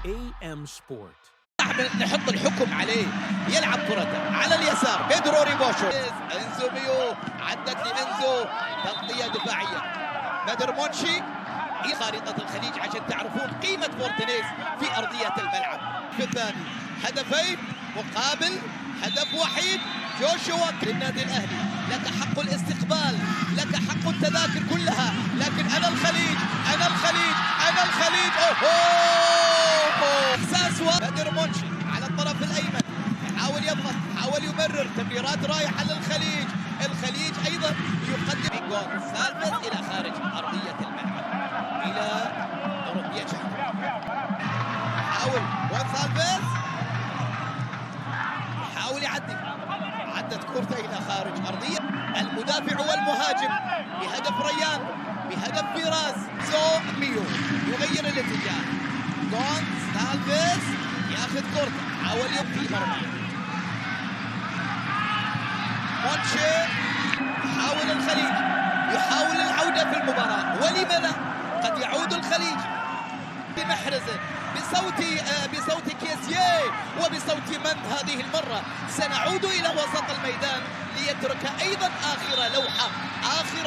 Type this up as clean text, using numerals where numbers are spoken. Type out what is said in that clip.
AM Sport. نحط الحكم عليه. يلعب كرته على اليسار بيدرو ريبوشو، انزو ميو، عدت لانزو، تغطيه دفاعية بدر مونشي. خارطة الخليج عشان تعرفون قيمة فورتينيز في ارضية الملعب. في الثاني هدفين مقابل هدف وحيد. جوشوا للنادي الاهلي، لك حق الاستقبال، لك حق التذاكر كلها، لكن انا الخليج، انا الخليج، انا الخليج. اوه، احساس. بدر مونشي على الطرف الايمن، يحاول يضغط، يحاول يمرر تمريرات رايحة للخليج. الخليج ايضا يقدم. جونسالفيس الى خارج ارضية الملعب الى اوروبيا. يحاول جونسالفيس، يحاول يعدي، عدت كرته الى خارج ارضية. المدافع والمهاجم بهدف ريان، بهدف فراس. زو ميو يغير الاتجاه. جونسالفيس ياخذ كرته، حاول في مرمى مونشي. يحاول الخليج، يحاول العودة في المباراة، ولم لا؟ قد يعود الخليج بمحرز، بصوت كيسيه وبصوت من هذه المرة. سنعود إلى وسط الميدان ليترك أيضا آخر لوحة، آخر